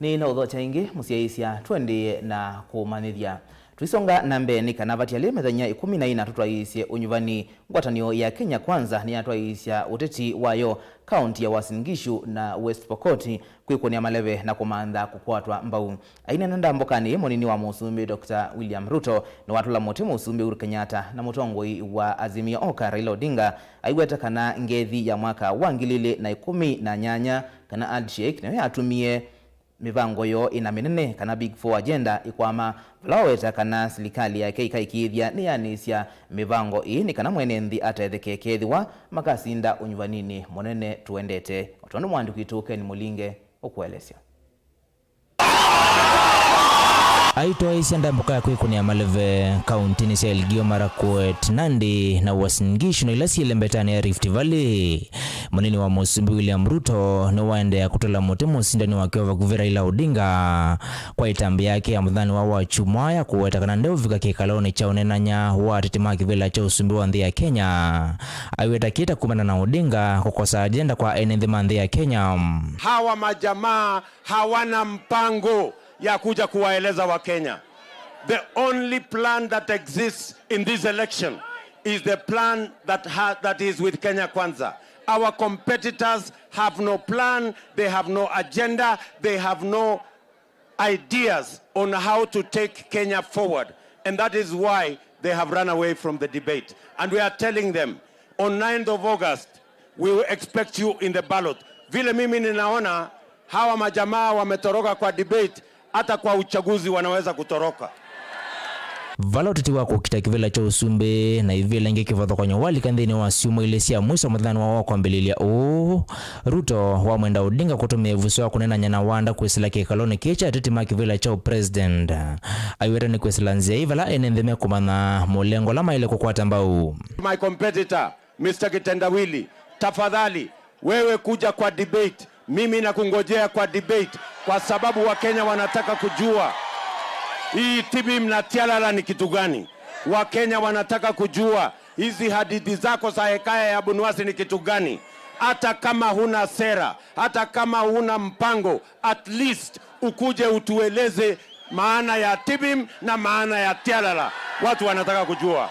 Nĩ na ũthokya ĩngĩ, mũsyaĩĩsya, tũendee na kũmanyĩthya. Tũisonga na mbee, nĩ kana vatialĩ mĩthenya ĩkũmi na ĩna tũtwaĩĩsye ũnyuvani. Ngwatanĩo ya Kenya Kwanza nĩyatwaĩĩsya ũteti wayo kaunti ya Uasin Gishu na West Pokot kwĩkũnĩa maleve na kũmantha kũkwatwa mbau. Aineena ndambũkanĩ ĩĩ, mũnini wa mũsumbĩ Doctor William Ruto nĩwatũla mũtĩ mũsumbĩ Uhuru Kenyatta na mũtongoi wa Azimio Oka Raila Odinga aiweta kana ngethi ya mwaka wa ngili ilĩ na ĩkũmi na nyanya kana handshake nĩyo yatumie mĩvango yoo ĩna mĩnene kana Big Four agenda ĩkwama, vala waweta kana silikalĩ yake ĩkaĩkĩĩthya nĩyanĩsya mĩvango ĩĩ nĩ kana mwene nthĩ atetheke kethĩwa makasinda ũnyuvaninĩ mũnene tũendete, o tondũ mwandĩki witũ Ken Mũlinge ũkũelesya. Aitwaĩĩsya ndambũka ya kwĩkũnĩa maleve kauntinĩ sya Elgeyo Marakwet, Nandi na Uasin Gishu na ila syĩ lembetanĩ ya Rift Valley. Mũnini wa mũsumbĩ William Ruto nĩwaendeea kũtũla mũtĩ mũsindani wake wa vakuvĩ Raila Odinga kwa ĩtambya yake ya mũthenyanĩ wa Wakyumwa ya kũweta kana ndeũvika kĩkalonĩ kya ũnenany'a wa ateti ma kĩvĩla kya ũsumbĩ wa nthĩ ya Kenya. Aiweta kĩta kumana na Odinga kũkosa agenda kwa ene nthĩ ma nthĩ ya Kenya. Hawa majamaa hawana mpango ya kuja kuwaeleza Wakenya. The only plan that exists in this election is the plan that ha-, that is with Kenya Kwanza. Our competitors have no plan, they have no agenda, they have no ideas on how to take Kenya forward. And that is why they have run away from the debate. And we are telling them, on ninth of August, we will expect you in the ballot. Vile mimi ninaona, hawa majamaa wametoroka kwa debate, hata kwa uchaguzi wanaweza kutoroka. Vala ũteti wa kũkita kĩvĩla kya ũsumbĩ na ivĩla ingĩ kĩvathũkany'o walika nthĩnĩ wa syumwa ilĩ sya mwiso mũthenyanĩ wa kwambĩlĩlya ũũ, Ruto wamwenda Odinga kũtũmĩa ĩvuso ya kũnenany'a na wanda kwĩsĩla kĩkalonĩ kĩĩ kya ateti ma kĩvĩla kya ũpresident. Aiweta nĩ kwĩsĩla nzĩa ĩ vala ene nthĩ mekũmanya mũlengo ũla maĩle kũkwata mbau. My competitor, Mister Kitendawili, tafadhali, wewe kuja kwa debate. Mimi nakungojea kwa debate kwa sababu Wakenya wanataka kujua hii Tibim na Tialala ni kitu gani. Wakenya wanataka kujua hizi hadithi zako za hekaya ya Bunuasi ni kitu gani. Hata kama huna sera, hata kama huna mpango, at least ukuje utueleze maana ya Tibim na maana ya Tialala. Watu wanataka kujua.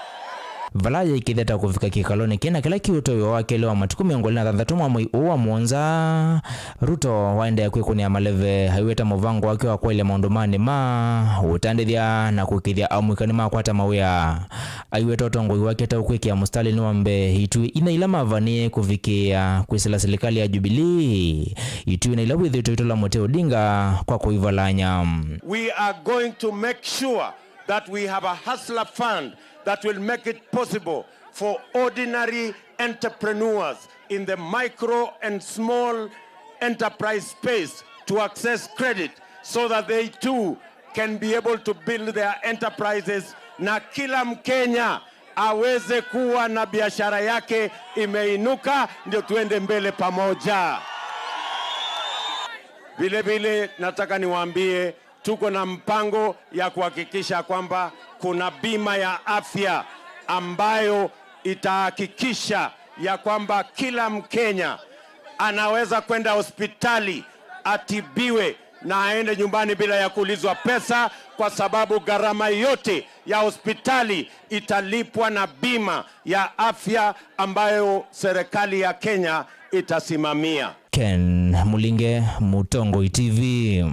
Vala yaikĩthya ta kũvika kĩkalonĩ kĩna kĩla kĩ ũtũĩwa wa kelĩ wa matukũ mĩongo ĩlĩ na thanthatũ mwa mwei ũũ wa mũonza, Ruto waendeea kwĩkũnĩa maleve, aiweta mũvango wake wa kwaĩlya maũndũ manĩ ma ũtandĩthya na kũĩkĩĩthya amũika nĩmakwata mawĩa. Aiweta ũtongoi wake ta ũkwĩkĩa mũsitalĩnĩ wa mbee ituĩ ina ila mavanĩe kũvikĩĩa kwĩsĩla silikalĩ ya Jubilee, ituĩ na ila wĩthĩĩtwe itũla mũtĩ Odinga kwa kũivalany'a. We are going to make sure that we have a hustler fund that will make it possible for ordinary entrepreneurs in the micro and small enterprise space to access credit so that they too can be able to build their enterprises, na kila Mkenya aweze kuwa na biashara yake imeinuka, ndio tuende mbele pamoja. Vile vile nataka niwaambie, tuko na mpango ya kuhakikisha kwamba kuna bima ya afya ambayo itahakikisha ya kwamba kila Mkenya anaweza kwenda hospitali atibiwe na aende nyumbani bila ya kuulizwa pesa, kwa sababu gharama yote ya hospitali italipwa na bima ya afya ambayo serikali ya Kenya itasimamia. Ken Mulinge, Mũtongoi T V.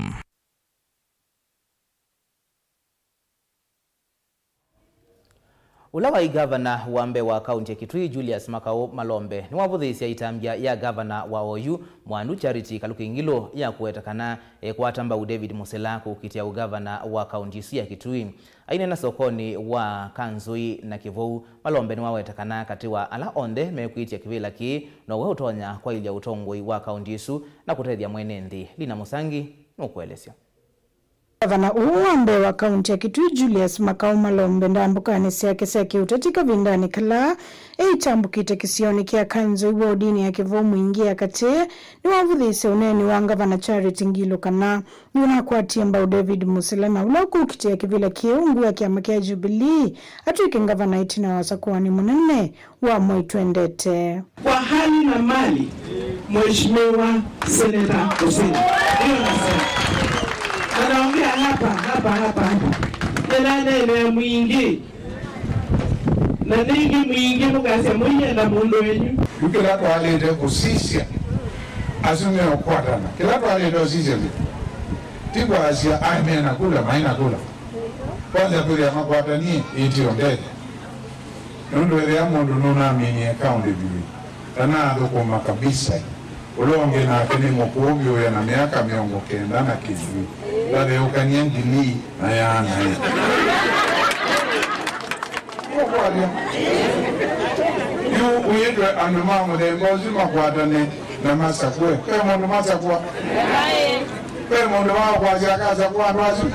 Ũla waĩ ngavana wa mbee wa kaunti ya Kitui, Julius Makau Malombe, nĩwavũthĩĩsya ĩtambya ya ngavana wa oyu, Mwandu Charity Kaluki Ngilu, ya kũweta kana ekwata mbau David Musila kũkitĩa ũngavana wa kaunti ĩsu ya Kitui. Aineena sokonĩ wa Kanzũi na Kĩvou, Malombe nĩwaweta kana katĩ wa ala onthe mekwĩtya kĩvĩla kĩĩ, nowe ũtonya kwaĩlya ũtongoi wa kaunti ĩsu na kũtethya mwene nthĩ. Lina Mũsangi nũkũelesya. Ngavana ũũ wa mbee wa kaunti ya Kitui, Julius Makau Malombe, ndambũkanĩ syake sya kĩũteti kavindanĩ kala eĩtambũkĩte kĩsionĩ kya Kanzũi wodinĩ ya Kĩvou Mwingĩ ya katĩ, nĩwavũthĩĩsye ũneeni wa ngavana Charity Ngilu kana nĩũnakwatie mbau David Musila na ũla ũkũkitĩa kĩvĩla kĩĩ ungu wa kyama kya Jubilee atw'ĩke ngavana ĩtina wa ũsakũani mũnene wa mwei twendete. Kwa hali na mali, Mheshimiwa Senator Hussein. Hiyo nasema. Anaongea hapa, hapa, hapa, hapa. Nĩnaneenea Mwingĩ. Na nĩngĩ Mwingĩ mũkasya mũienda mũndũ wenyu. Yu kĩla twaĩlĩte kũsisya, asu meũkwatana. Kĩla twaĩlĩte ũsisya nĩ, ti kwasya, "Ai, mena kula, maina kula." Kwanza kwĩthĩa makwatanie, ĩtio ndethya. Nũndũ ethĩa mũndũ nũnaminie kaũndĩ vyũ, ndanaathũkũma kabisa. Ũla ũngĩ nake nĩ mũkũũ vyũ, ena myaka mĩongo kenda na kĩndũ. Ndatheũkanie ngili na yaana ĩ. Ũkwatya. Yu wĩtwe andũ ma mũthemba ũsu makwatane na masakũe. Ve mũndũ masakũa? Ve mũndũ wa kwasya akasakũa andũ asu?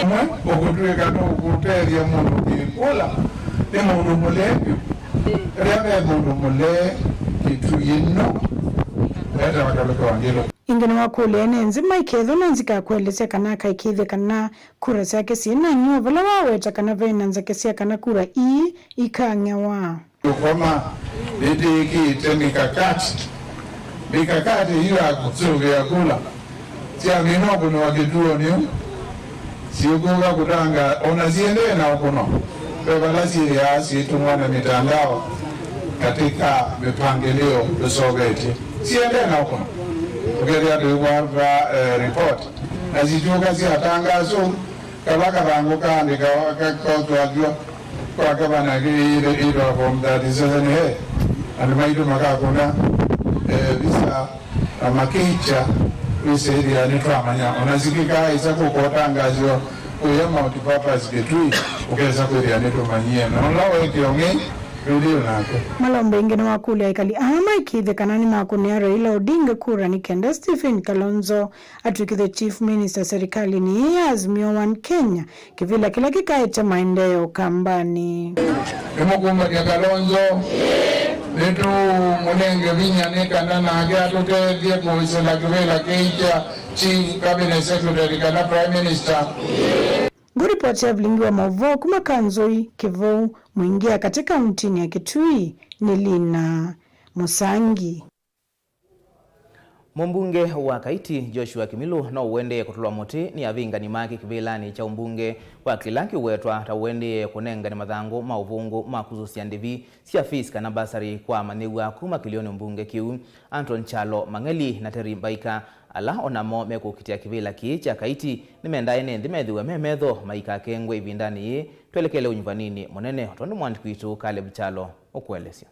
Mwe ũkũtw'ĩka nũkũtethya mũndũ kĩkũla nĩ mũndũ mũlee vyũ. Ĩla ve mũndũ mũlee kĩtu yĩno, etawa Kaluki wa Ngilu. Ĩngĩ nĩwakũlya ene nzĩ maikethwa na nzika ya kũelesya kana akaĩkĩĩthya kana kura syake syĩnang'ewa, vala waweta kana ve na nzakesya kana kura ii ikang'ewa. Ũkoma nĩtĩkĩte mikakati, mikakati yu ya kũsũvĩa kula syamina ũkũnĩwa kĩtuonĩ, syĩkũka kũtanga ona siendee na ũkũno. Ve vala syĩthĩaa syĩtũmwa na mitandao katika mipangilio tũsovetye. Siendee na ũkũno. Ũkethĩa tũikwata, eh, report na situka syatangasũ. Kava kathangũ kaandĩkawa kakotwathw'a kwa kavana kĩitwa form thirty-seven A, andũ maitũ makakũna, eh, visa na makĩkya, wĩsĩthĩa nĩtwamanya. Ona sikĩkaa ĩsa kũkotangazwa kũya multipurpose Kitui, ũkesa kwĩthĩa nĩtũmanyie. Na ũla wekie ũng'ei, rĩlĩ nake. Malombe ĩngĩ nĩwakũlya aikali aa maĩkĩĩthye kana nĩmakũnĩa Raila Odinga kura nĩ kenda Stephen Kalonzo atw'ĩkĩthwe Chief Minister serikalinĩ ĩĩ ya Azimio One Kenya, kĩvĩla kĩla kĩkaete maendeeo Kambanĩ. Nĩmũkumbatia Kalonzo, nĩtũmũnenge vinya nĩ kana nake atũtethye kũĩsĩla kĩvĩla kĩĩ kya Chief Cabinet Secretary kana Prime Minister. Ngũripoti ya vilingi wa maũvoo kuma Kanzũi, Kĩvou, Mwingĩ ya katĩ kauntinĩ ya Kitui nĩ Lina Mũsangi. Mũmbunge wa Kaiti, Joshua Kimilu, no ũendee kũtũlwa mũtĩ nĩ avingani make kĩvĩlanĩ kya ũmbunge kwa kĩla kĩwetwa ta ũendee kũnengane mathangũ ma ũvũngũ ma kũsũsya ndĩvi sya fees kana bursary kwa amanyĩw'a kuma kĩlĩonĩ ũmbunge kĩu. Anton Kyalo Mang'eli na Terry Mbaika, ala o namo mekũkitĩa kĩvĩla kĩĩ kya Kaiti, nĩmendaa ene nthĩ methĩwe me metho maikakengwe ĩvindanĩ yĩĩ. Twelekele ũnyuvaninĩ mũnene, o tondũ mwandĩki witũ Caleb Kyalo ũkũelesya.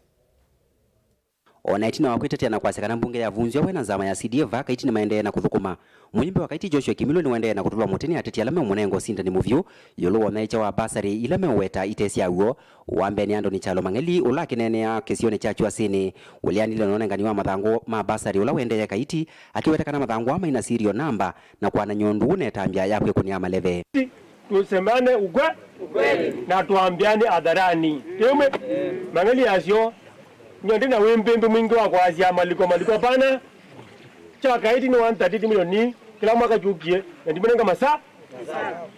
O na ĩtina wa kwĩtetea na kwasya kana mbunge yavunzw'a, we na nzama ya C D F va Kaiti nĩmaendee na kũthũkũma, mũyumbe wa Kaiti Joshua Kimilu nĩwaendee na kũtũlwa mũtĩ nĩ ateti ala meũmũnenga ũsindani mũvyũ ĩũlũ wa ũnyaĩĩkya wa mbasarĩ ila meũweta ite sya w'o. Wa mbee nĩ Anthony Kyalo Mang'eli, ũla akĩneenea kĩsionĩ kya Kyuasinĩ, ũleanile na ũnengani wa mathangũ ma mbasarĩ ũla ũendee Kaiti, akĩweta kana mathangũ aa maina serial number na kwanany'a ũndũ ũna ĩtambya ya kwĩkũnĩa maleve. Tusemane ukwe-, ukweli, na tuambiane hadharani. Timwe, Mang'eli asyo, nyo ndina wimbimbi mwingi wa kwasya maliko, maliko hapana. Kya Kaiti ni one thirty-eight milioni kila mwaka kyukie, na ndimunenga masa.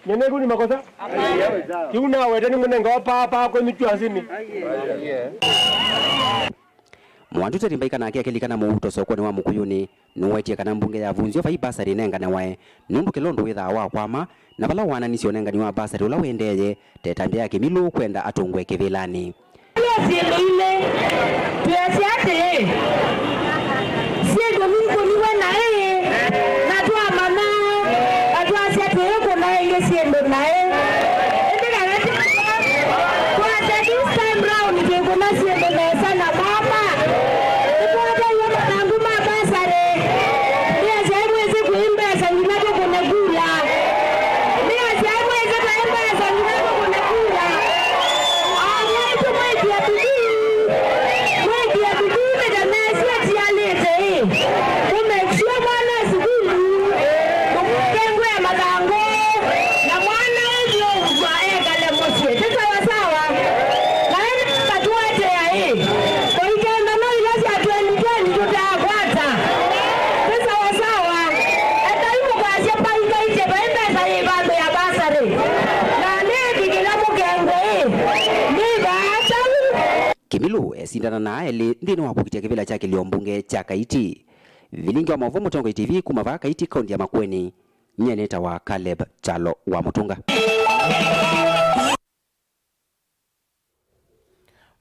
Nyeneku ni makosa? Hapana. Kiu nawete ni munenga wa paa, paa kwenyu Kyuasinĩ. Mwatutari Mbaika nake akĩlikana mũuto sokonĩ wa Mũkũyũnĩ, nũwetie kana mbunge yavunzw'a vai mbasarĩ ĩnengane wae, nũndũ kĩla ũndũ wĩthaa wa kwama, na vala wananisye ũnengani wa mbasarĩ ũla wendee, ta ĩtambya ya Kimilu kwenda atũngwe kĩvĩlanĩ. Nĩ syĩndũ ilĩ. Twĩasya atĩĩ, syĩndũ nikũniwe naĩ, na twamanya, na twasya twĩĩkũna ĩngĩ syĩndũ naĩ. Ĩndĩ kana ti ũw'o, twasya this time round twĩkũna syĩndũ nesa na mama. Nĩtwateew'a mathangũ ma mbasarĩ. Nĩ asyai mwĩsĩ kwĩ mbesa nginya tũkũne kula. Nĩ asyai mwĩsĩ kwĩ mbesa nginya tũkũne kula. Aana aitũ mwĩkie bidii. Mwĩkie bidii nĩ ta mesie tialĩte ĩ. Tũ make sure mwana e sukulu. Tũmũkengwe mathangũ. Na mwana ũthiũngwa ekale mũsyĩ. Ti sawa sawa? Na ĩndĩ katũetea ĩ. Kũikenda no ila sya twenty twenty tũtaakwata. Ti sawa sawa? Etai mũkwasya mbaikaitye vai mbesa yĩ vandũ ya basarĩ. Na nĩĩkĩkĩla mũkengwe ĩ. Nĩ vaa kyaũ? Kimilu esindana na elĩ nthĩnĩ wa kũkitĩa kĩvĩla kya kĩlio mbunge kya Kaiti. Vilingi wa maũvoo, Mũtongoi T V kuma vaa Kaiti, kaunti ya Makueni. Nyie nĩtawa Caleb Kyalo wa Mũtũnga.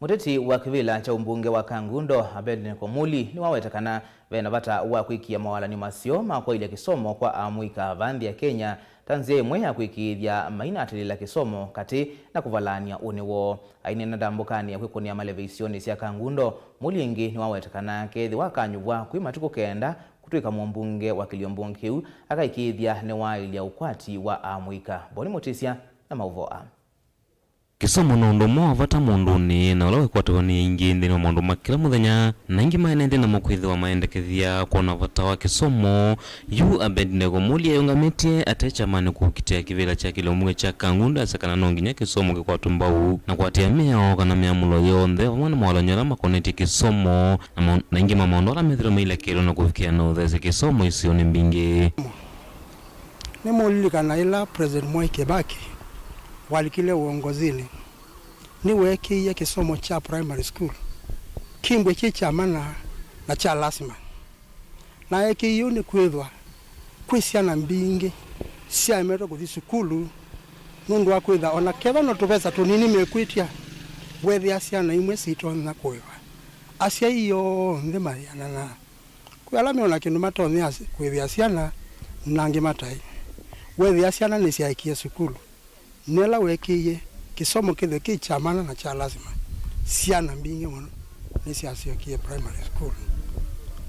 Mũteti wa kĩvĩla kya ũmbunge wa Kangundo, Abednego Muli, nĩwaweta kana ve na vata wa kwĩkĩa mawalany'o maseo ma kwaĩlya kĩsomo kwa amũika va nthĩ ya Kenya ta nzĩa ĩmwe ya kwĩkĩĩthya mainaatĩlĩĩla kĩsomo katĩ na kũvalany'a ũnĩ woo. Aineena ndambũkanĩ ya kwĩkũnĩa maleve isionĩ sya Kangundo, Muli ĩngĩ nĩwaweta kana kethĩwa akanyuvwa kwĩ matukũ kenda kũtw'ĩka mũmbunge wa kĩlio mbunge kĩu, akaĩkĩĩthya nĩwaĩlya ũkwati wa amũika. Boni Mũtĩsya na maũvoo aa. Kĩsomo nĩ ũndũ ũmwe wa vata mũndũnĩ, na ũla wĩkwatĩwa nĩ aingĩ nthĩnĩ wa maũndũ ma kĩla mũthenya, na aingĩ maenete namo kwĩthĩwa maendekethya kwona vata wa kĩsomo. Yu Abednego Muli ayũngamĩtye ate kyamanĩ kũkitĩa kĩvĩla kya kĩlio mbunge kya Kangundo asya kana no nginya kĩsomo kĩkwatwe mbau na kũatĩĩa mĩao kana mĩamũlo yonthe vamwe na mawalany'o ala makonetye kĩsomo na ma-, na aingĩ ma maũndũ ala methĩrwe mailekĩlwe na kũvikĩa na ũthesya kĩsomo isionĩ mbingĩ. Nĩmũlilikana ĩla President Mwai Kĩbakĩ walikile ũongozinĩ, nĩweekĩie kĩsomo kya primary school kĩmbwe kĩ kya mana na kya lasima. Na eekĩie ũu nĩkwĩthwa kwĩ syana mbingĩ syaemetwe kũthi sukulu nũndũ wa kwĩtha o na kethwa no tũvesa tũnini mekwĩtya, weethĩa syana imwe siitonya kũĩva. Asyai onthe mayĩanana. Kwĩ ala meona kĩndũ matonya kũĩvĩa syana, na angĩ mataĩ. Weethĩa syana nĩsyaekie sukulu. Nĩ ala weekĩie kĩsomo kĩthwe kĩ kya mana na kya lasima. Syana mbingĩ mũno nĩsyasyokie primary school.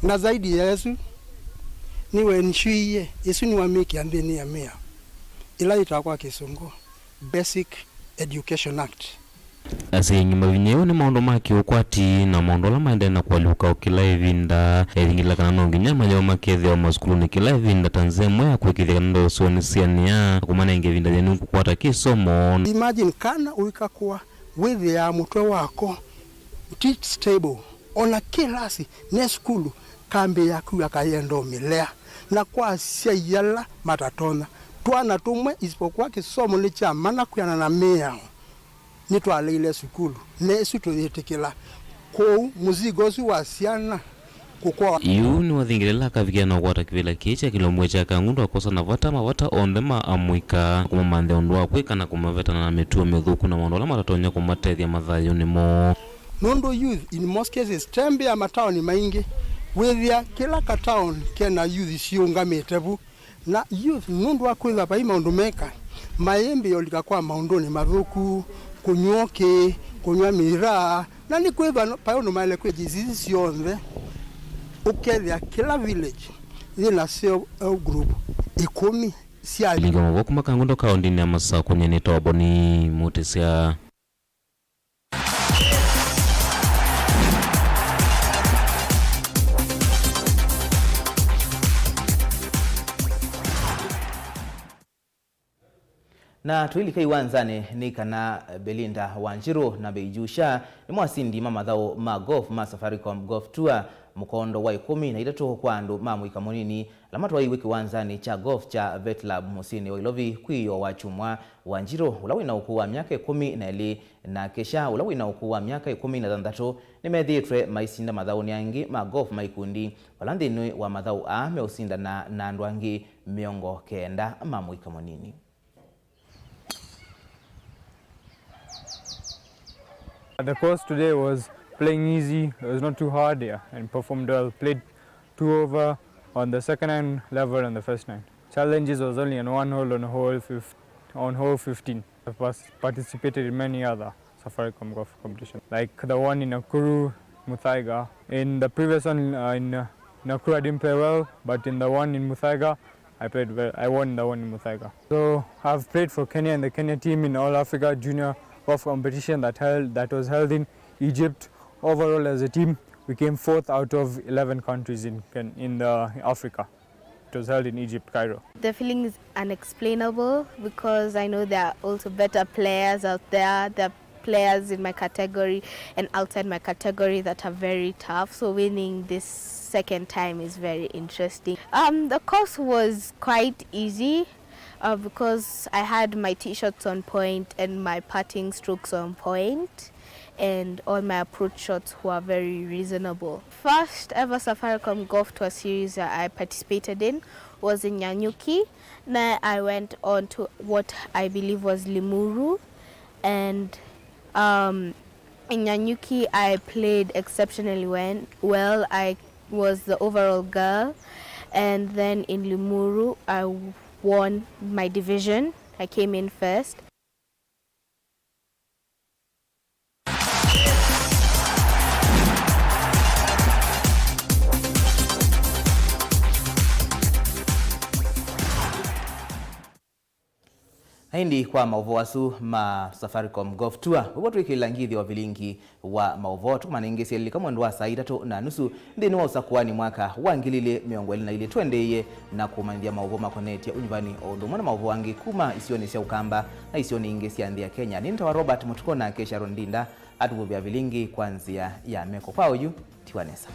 Na zaidi ya ĩsu, nĩwensyuie, ĩsu nĩwamĩkĩa nthĩnĩ ya mĩao ĩla yĩtawa kwa Kĩsũngũ Basic Education Act. Asyai mavinyĩĩwe nĩ maũndũ ma kĩũkwati na maũndũ ala maendee na kũalyũka o kĩla ĩvinda. Ethingĩlĩla kana no nginya mayoo makethĩawa masukulunĩ kĩla ĩvinda ta nzĩa ĩmwe ya kũĩkĩĩthya kana ndeto syoo nĩsianĩa na kũmanenga ĩvinda yĩanu kũkwata kĩsomo. Imagine kana ũikakũa wĩthĩaa mũtwe wako ti stable, ona kĩlasi ne sukulu kambĩĩa kw'a kayenda ũmĩlea, na kwa asyai ala matatonya, twana tũmwe isipokuwa kĩsomo nĩ kya mana kwĩanana na mĩao. Nĩtwaleile sukulu, na ĩsu tũyĩtĩkĩla. Kwoou, mũsingo ũsu wa syana kũkwa. Yu nĩwathingĩlĩla akavikĩa na ũkwata kĩvĩla kĩĩ kya kĩlio mbunge kya Kangundo akosa na vata mavata onthe ma amũika, kũmamanthĩa ũndũ wa kwĩka na kũmavetana na mĩtuo mĩthũku na maũndũ ala matatonya kũmatethya mathayũnĩ moo. Nũndũ youth in most cases tembea mataoni maingĩ, wĩthĩa kĩla kataoni kena youth siũngamĩte vu. Na youth, nũndũ wa kwĩthwa vai maũndũ meka, mayĩmbĩĩa ũlika kwa maũndũnĩ mathũku, kũnyw'a ũkĩ, kũnyw'a mĩraa, Na nĩ kwĩthwa no- paĩ ũndũ maĩle kwĩkya ici syonthe, ũkethĩa kĩla village yĩ na self help group ĩkũmi sya Lingĩ mavoko kuma Kangundo kaũndĩnĩ ya Masakũ, nyie nĩ Toboni Mutisya. Na tũilika iwanzanĩ nĩ kana Belinda Wanjirũ na Beijusha nĩmo asindi ma mathaũ ma golf ma Safaricom Golf Tour, mũkondo wa ĩkũmi na itatũ kwa andũ ma mũika mũnini, ala matwaiwe kĩwanzanĩ kya golf kya Vetlab mũsyĩnĩ wa Ilovi kwĩ ĩoo wa kyumwa. Wanjirũ, ũla wĩna ũkũũ wa myaka ĩkũmi na ĩlĩ, na Kesha, ũla wĩna ũkũũ wa myaka ĩkũmi na thanthatũ, nĩmethĩĩtwe maisinda mathaũnĩ angĩ ma golf ma ikundi, vala nthĩnĩ wa mathaũ aa meũsindana na andũ angĩ mĩongo kenda ma mũika mũnini. The course today was playing easy, it was not too hard, yeah, and performed well. Played two over on the second nine level and the first nine. Challenges was only on one hole on hole fif- on hole fifteen. I've pas- participated in many other Safaricom golf competitions, like the one in Nakuru, Muthaiga. In the previous one, uh, in uh, Nakuru, I didn't play well, but in the one in Muthaiga, I played well. I won the one in Muthaiga. So I've played for Kenya and the Kenya team in All Africa Junior Golf Competition that held that was held in Egypt. Overall, as a team, we came fourth out of eleven countries in Ken- in the Africa. It was held in Egypt, Cairo. The feeling is unexplainable because I know there are also better players out there. There are players in my category and outside my category that are very tough. So winning this second time is very interesting. Um, the course was quite easy, uh, because I had my tee shots on point and my putting strokes on point, and all my approach shots were very reasonable. First ever Safaricom Golf Tour Series that I participated in was in Nanyuki. Then I went on to what I believe was Limuru, and um, in Nanyuki I played exceptionally wen- well. I was the overall girl, and then in Limuru I won my division. I came in first. Na ĩndĩ kwa maũvoo asu ma Safaricom Golf Tour, ũw'o twĩkĩla ngithĩ wa vilingi wa maũvoo, tũkũmanengĩsye lika mwendo wa saa itatũ na nusu nthĩnĩ wa ũsakũani mwaka wa ngili ilĩ mĩongo ĩlĩ na ilĩ. Tũendeeie na kũmanyĩthya maũvoo makonetye ũnyuvani o ũndũ ũmwe na maũvoo angĩ kuma isionĩ sya Ũkamba na isionĩ ingĩ sya nthĩ ya Kenya. Nĩ nĩtawa Robert Mũtuko, nake Sharon Ndinda atũvũvĩa vilingi kwa nzĩa ya meko. Kwa oyu, tiwa nesa.